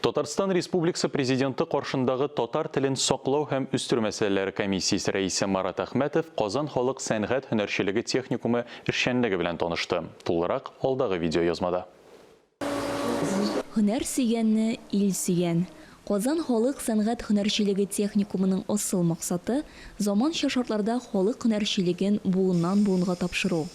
Татарстан Республикасы Президенты каршындагы татар телен саклау һәм үстерү мәсьәләләре комиссиясе рәисе Марат Әхмәтов Казан халык сәнгать һөнәрчелеге техникумы эшчәнлеге белән танышты. Тулырак алдагы видеоязмада. Һөнәр сөйгәнне ил сөйгән. Казан халык сәнгать һөнәрчелеге техникумының асыл максаты, заманча шартларда халык һөнәрчелеген буыннан-буынга тапшыру.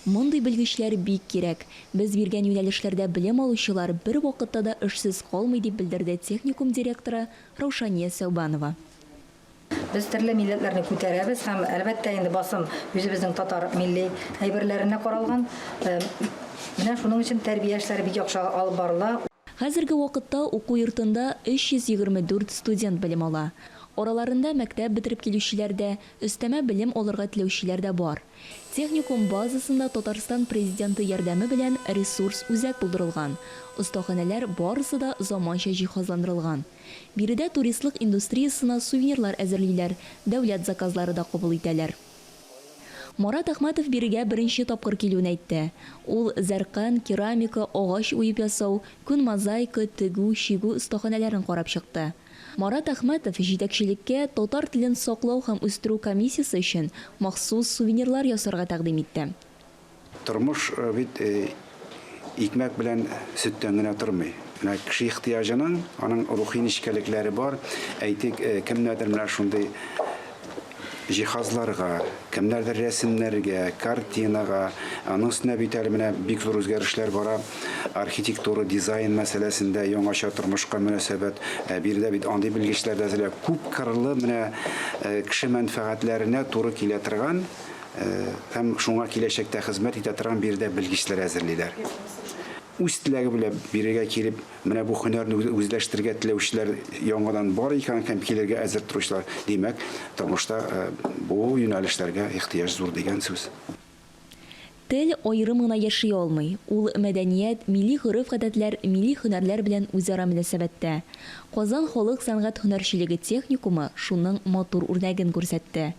Мондый белгечләр бик кирәк. Без биргән юнәлешләрдә белем алучылар бервакытта да эшсез калмый, дип белдерде техникум директоры Раушания Сәүбанова. Без төрле милләтләрне күтәрәбез һәм, әлбәттә инде, басым үзебезнең татар милли әйберләренә каралган. Менә шуның өчен тәрбия эшләре бик яхшы алып барыла. Хәзерге вакытта уку йортында 324 студент белем ала. Араларында мәктәп бетереп килүчеләр дә, өстәмә белем алырга теләүчеләр дә бар. Техникум базасында Татарстан Президенты ярдәме белән ресурс үзәк булдырылган. Остаханәләр барысы да заманча җиһазландырылган. Биредә туристлык индустриясенә сувенирлар әзерлиләр, дәүләт заказлары да кабул итәләр. Марат Әхмәтов бирегә беренче тапкыр килүен әйтте. Ул зәркан, керамика, агач уеп ясау, күн мозаика, тегү, чигү остаханәләрен карап чыкты. Марат Әхмәтов җитәкчелеккә татар телен саклау һәм үстерү комиссиясе өчен махсус сувенирлар ясарга тәкъдим итте. Тормыш бит икмәк белән сөттән генә тормый. Менә кеше ихтыяҗының, аның рухи нечкәлекләре бар. Әйтик, кемнәрдер менә шундый җиһазларга, кемнәрдер рәсемнәргә, картинага. Аның өстенә бит әле менә бик зур үзгәрешләр бара. Архитектура, дизайн мәсьәләсендә яңача тормышка мөнәсәбәт. Ә биредә бит андый белгечләр дә әзерләп, күп кырлы менә кеше мәнфәгатьләренә туры килә торган һәм шуңа киләчәктә хезмәт итә торган биредә белгечләр әзерлиләр. Үз теләге белән бирегә килеп, Менә бу һөнәрне үзләштерергә теләүчеләр яңадан бар икән һәм килергә әзер торучылар, димәк, тормышта бу юнәлешләргә ихтыяҗ зур дигән сүз. Тел аерым гына яши алмый. Ул мәдәният, милли гореф-гадәтләр, милли һөнәрләр белән үзара мөнәсәбәттә. Казан халык сәнгать һөнәрчелеге техникумы шуның матур үрнәген күрсәтте.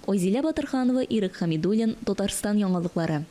Айзилә Батырханова, Ирек Хәмидуллин, Татарстан яңалыклары.